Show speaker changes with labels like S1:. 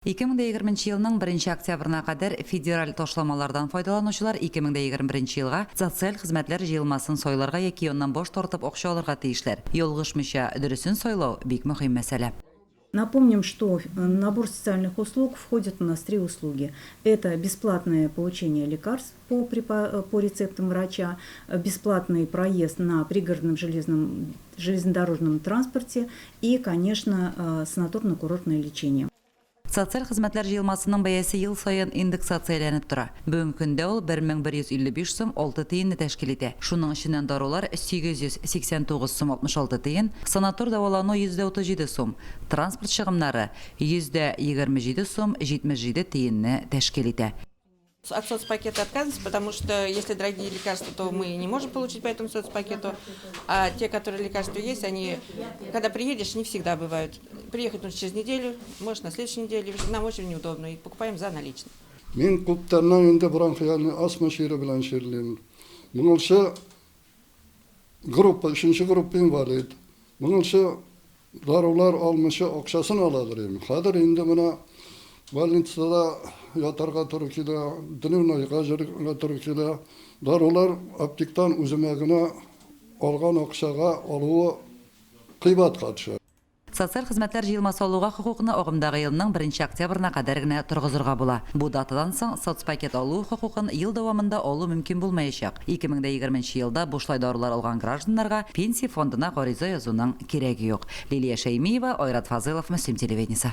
S1: 2020 нче елның беренче октябренә кадәр федераль ташламалардан файдаланучылар 2021 нче елга социаль хезмәтләр җыелмасын сайларга яки аннан баш тартып акча алырга тиешләр. Ялгышмыйча, дөресен сайлау, бик мөһим мәсьәлә.
S2: Напомним, что в набор социальных услуг входят у нас три услуги. Это бесплатное получение лекарств по, по рецептам врача, бесплатный проезд на пригородном железном, железнодорожном транспорте и, конечно, санаторно-курортное лечение.
S1: Социаль хезмәтләр җыелмасының бәясе ел саен индексацияләнеп тора. Бүгенге көндә ул 1155 сум 6 тиенне тәшкил итә. Шуның эченнән дарулар 889 сум 66 тиен, санатор дәвалану 137 сум, транспорт чыгымнары 127 сум 77 тиенне тәшкил итә.
S3: От соцпакета отказываемся, потому что если дорогие лекарства, то мы не можем получить по этому соцпакету. А те, которые лекарства есть, они, когда приедешь, не всегда бывают. Приехать нужно через неделю, может, на следующей неделе. Нам очень неудобно, и покупаем за наличные.
S4: Мин күптәннән инде бронхиальный астма чире белән чирлим. Моңарчы группа, өченче группа инвалид. Моңарчы Дарулар алмыйча акчасын аладыр идем. Хәзер инде менә больницада ятарга туры килә, дневнойга йөрергә туры килә. Дарулар аптектан үземә генә алган акчага алуы кыйбатка төшә.
S1: Социаль хезмәтләр җыелмасы алуга хокукны агымдагы елның беренче октябренә кадәр генә торгызырга була. Бу датадан соң соцпакет алу хокукын ел дәвамында алу мөмкин булмаячак. 2020 нче елда бушлай дарулар алган гражданнарга Пенсия фондына гариза язуның кирәге юк. Лилия Шәймиева, Айрат Фазылов, Мөслим телевидениесе.